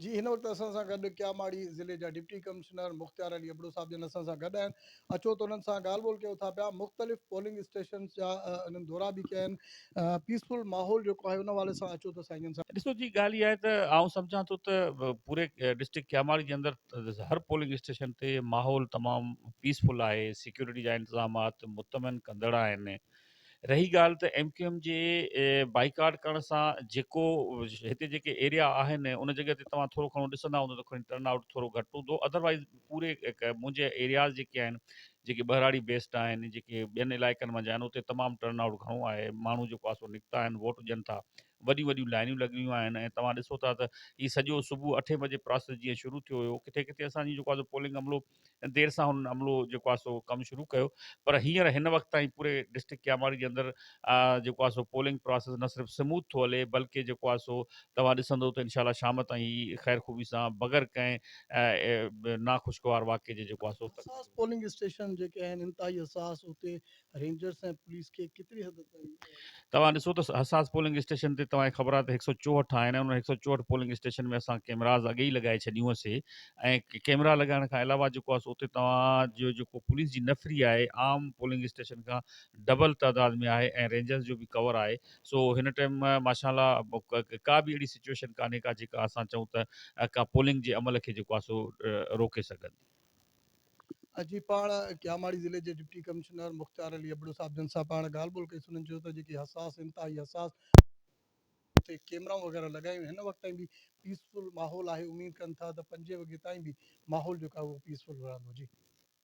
جي هن وقت اسان سان گڏ ڪياماڙي ضلعي جا ڊپٽي ڪمشنر مختيار علي ابڙو صاحب جن اسان سان گڏ آهن اچو ته انهن سان ڳالهه ٻولهه ڪيون ٿا پيا مختلف پولنگ اسٽيشنز جا انهن دورا به ڪيا آهن پيسفل ماحول جيڪو آهي ان حوالي سان اچو ته سائين جن سان. ڏسو جي ڳالهه اها آهي ته آئون سمجهان ٿو ته پوري ڊسٽرڪٽ ڪياماڙي جي اندر هر پولنگ اسٽيشن تي ماحول تمام پيسفل آهي سيڪيورٽي جا انتظامات مطمئن ڪندڙ آهن رهي ڳالهه ته ايم ڪيو ايم جي بائيڪاٽ ڪرڻ سان جيڪو هتي جيڪي ايريا آهن ان جڳهه تي توهان ٿورو گهڻو ڏسندا هوندو ته کڻي ٽرن آئوٽ ٿورو گهٽ هوندو ادروائز پوري منهنجي ايرياز جيڪي آهن جيڪي ٻهراڙي بيسڊ آهن جيڪي ٻين علائقن منجهه آهن اتي تمام ٽرن آئوٽ گهڻو آهي ماڻهو جيڪو آهي سو نڪتا آهن ووٽ ڏين ٿا وڏيون وڏيون لائنيون لڳيون آهن ۽ توهان ڏسو ٿا ته هي سڄو صبح اٺين بجي پراسيس جيئن شروع ٿيو هيو ڪٿي ڪٿي اسان جي جيڪو آهي سو پولنگ عملو دير سان هنن عملو جيڪو آهي سو ڪم شروع ڪيو پر هينئر هن وقت تائين پوري ڊسٽرڪٽ ڪياماڙي جي اندر جيڪو آهي سو پولنگ پراسيس نه صرف سموٿ ٿو هلي بلڪه جيڪو آهي سو توهان ڏسندو ته انشاء الله شام تائين هي خير خوبي سان بغير ڪنهن ناخوشگوار واقعي جي جيڪو آهي سو حساس پولنگ اسٽيشن جيڪي آهن انتهائي حساس اتي رينجرس ۽ پوليس کي ڪيتري حد تائين. توهان ڏسو ته حساس پولنگ اسٽيشن تي توهان کي خبر آهي ته هڪ سئو چوهٺ آهن ۽ انهن هڪ سئو چوهٺ پولنگ اسٽيشن ۾ اسان ڪيمراز اڳي ئي لڳائي ڇڏيون هئسي ۽ ڪيمرا لڳائڻ کان علاوه جيڪو آهي سو اتي توهان جو جيڪو پوليس جي نفري آهي عام پولنگ اسٽيشن کان ڊبل تعداد ۾ آهي ۽ رينجرز جو به ڪور آهي سو هن ٽائيم ماشاء الله ڪا به اهڙي سچويشن ڪانهي ڪا جيڪا اسان چئون ته ڪا پولنگ جي عمل کي جيڪو آهي سو روڪي سگهندي. جي پاڻ ڪياماڙي ضلعي جي ڊپٽي ڪمشنر مختيار علي ابڙو صاحب جن سان پاڻ ڳالهه ٻولهه ڪئي سنن چيو ته جيڪي حساس انتهائي حساس تي ڪيمرائون وغيره لڳايون هن وقت تائين به پيسفل ماحول آهي اميد ڪن ٿا ته پنجين وڳي تائين به ماحول جيڪو آهي اهو پيسفل رهندو جي.